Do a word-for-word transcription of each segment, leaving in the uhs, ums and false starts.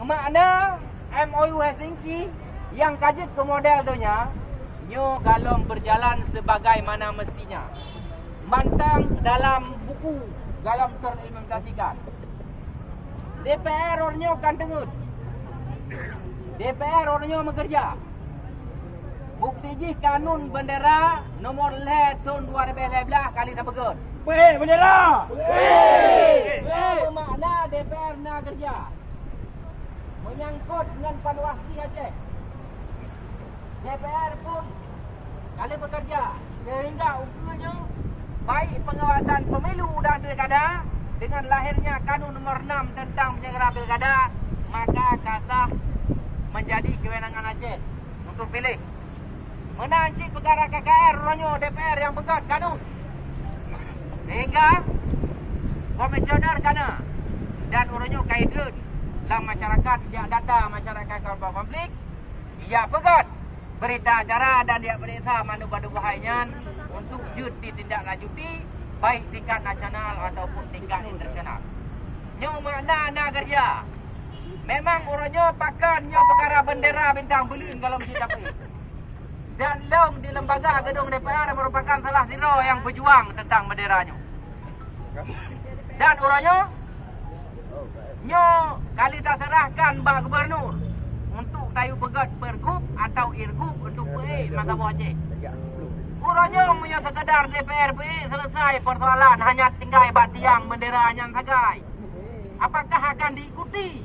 Makna M O U Helsinki nyang ka jeuet keu model donya nyoe golom berjalan sebagaimana mestinya, mantong dalam buku golom terimplementasikan. D P R uroe nyoe kan teungeut. D P R uroe nyoe meukeureuja. Bukti jih kanun bendera nomor lhèe thon dua ribèe lhèe blah ka lheueh tapeugöt. Weh, bendera! Weh! Nyoe makna D P R na keureuja. Menyangkut ngon panuwasi Aceh, D P R pun ka lheueh bekerja sehingga ukeue nyoe, baik pengawasan pemilu dan pilkada dengan lahirnya Kanun Nomor enam tentang penyelenggara pilkada, maka ka sah menjadi kewenangan Aceh untuk pilih. Meunan cit peukara K K R uroe nyoe D P R nyang peugöt kanun. Sehingga komisioner ka na dan uroe nyoe ka idreun lam masyarakat, jak data masyarakat korban konflik, jak peugöt berita acara dan jak peuriksa mandum-mandum bahai nyan untuk jeuet ditindaklanjuti baik tingkat nasional ataupun tingkat internasional. Nyoe makna na keureuja. Memang uroe nyoe pakon nyoe peukara bendera bintang buleuen golom cit tapi. Dan lom di lembaga gedong D P R merupakan salah sidroe nyang beujuang teuntang bendera nyoe. Dan uroe nyoe, nyoe ka lheueh taseurahkan bak gubernur untuk tayue peugöt pergub atau irgub untuk peuék meusaboh Aceh. Uroe nyoe meunyoe sekadar D P R peuék selesai persoalan, hanya tinggai bak tiang bendera nyan sagai. Apakah akan diikuti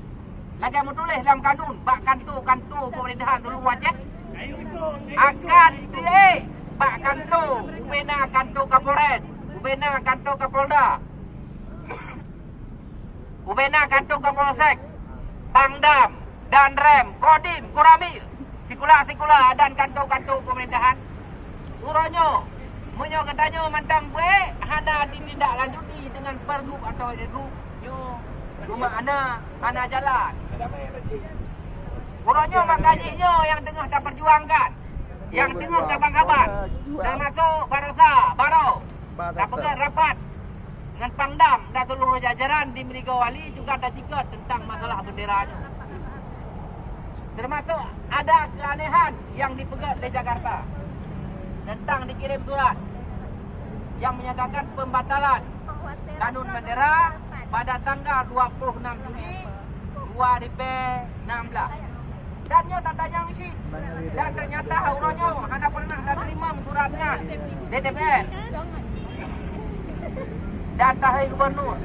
lagèe meutuléh lam kanun bak kanto-kanto pemerintahan seuluruh Aceh? Akan tiek bak kanto, ubena kanto Kapolres, ubena kanto Kapolda, ubena kanto Kapolsek, Pangdam, Danrem, Kodim, Koramil, sikula-sikula dan kanto-kanto pemerintahan. Uroe nyoe, meunyoe geutanyoe mantong beuék hana ditindaklanjuti deungon pergub atau irgub, nyoe cuma hana, hana jalan. Uroe nyoe maka jih nyoe nyang teungoh taperjuangkan, nyang teungoh taban-saban, teumasok baroesa, baroe, tapeugöt rapat ngon Pangdam dan seluruh jajaran di Meuligoe Wali juga taceugat teuntang masalah bendera nyoe. Teumasok ada keuanehan nyang dipeugöt lé Jakarta teuntang dikirém surat nyang menyatakan pembatalan kanun bendera pada tanggal dua puluh enam Juli dua ribu enam belas. Dan nyoe tatanyong cit. Dan ternyata uroe nyoe hana pernah tateurimong surat nyan lé D P R dan tahé gubernur.